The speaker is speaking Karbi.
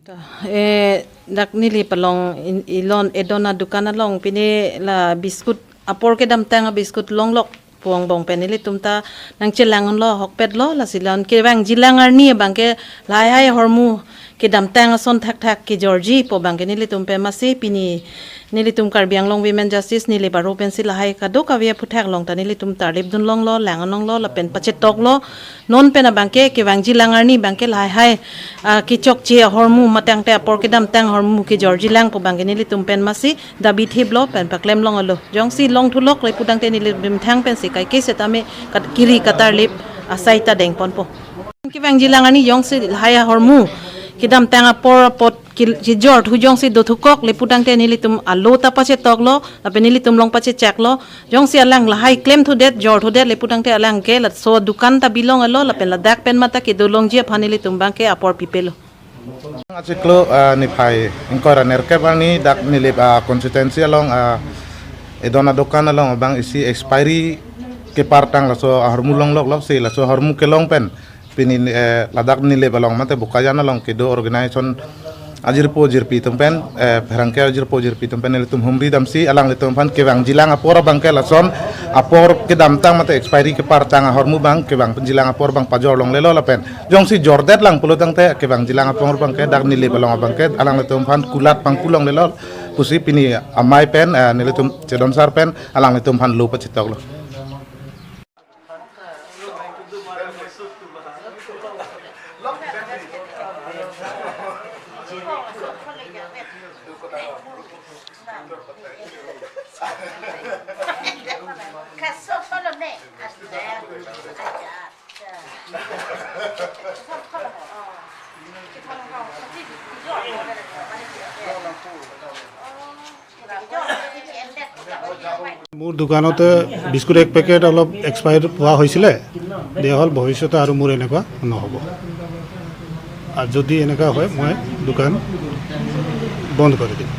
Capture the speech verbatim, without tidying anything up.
Eh, dak neli palong in, ilon edon adukan along pini la biscuit apor kedamtang a biscuit longlok pu angbong pen nelitum ta nangchelang lo hokpet lo, lasi lon kevangjilang arni abangke lahai hai ahormu kedamtang ason thakthak kejorji pu abangke nelitum pen masi pini nelitum Karbi Anglong Women Justice Nilip aro pensi lahai kadokave aphuthak along ta nelitum tarlip dun longlo, lang longlo lapen pachetok lo. Non pen abangke kevangjilang arni abangke lahai hai, ah, kechokche ahormu matangte apor kedamtang ahormu kejorjilang pu abangke nelitum pen masi dabi thip lo pen paklem longlo. Jongsi long thulok le pu tangte nelitum thang pensi kaike setame kat-, kiri katarlip asai ta dengponpo. Kevangjilang arni jongsi lahai ahormu kedamtang apor apot ki-, kejor thu jongsi do thukok le pu tangte nelitum alo ta pachetok lo, lapen nelitum long pachechak lo. Jongsi alang lahai klem thudet, jor thudet le pu tangte alang ke laso dukan ta bilong alo, lapen ladak pen mata kedo longji aphan nelitum abangke apor pipelo. Achiklo, ah, niphai ingkoi ra nerkep arni dak Nilip, ah, constituency along, ah, edon adukan along abang isi expiry kepartang laso ahormu longlok lok si laso ahormu kelong pen pini, eh, ladak Nilip along mate Bokajan along kedo organization ajirpo jirpi atum pen, eh, pherangke ajirpo jirpi atum pen nelitum humri damsi alanglitum aphan kevangjilang apor abangke lason apor kedamtang mate expiry kepartang ahormu abang kevangjilang apor abang pajor longlelo lapen jongsi jordet lang pulo tangte kevangjilang apor abangke dak Nilip along abangke alanglitum aphan kulat pangku longlelo pusi pini amei pen, eh, nelitum chedon sar pen alanglitum aphan lo pachetok lo. মোৰ দোকানতে বিস্কুট এক পেকেট অলপ এক্সপায়াৰ হোৱা হৈছিলে, দিয়া হ'ল, ভৱিষ্যতে আৰু মোৰ এনেকুৱা নহ'ব। আৰু যদি এনেকুৱা হয়, মই দোকান বন্ধ কৰি দিম।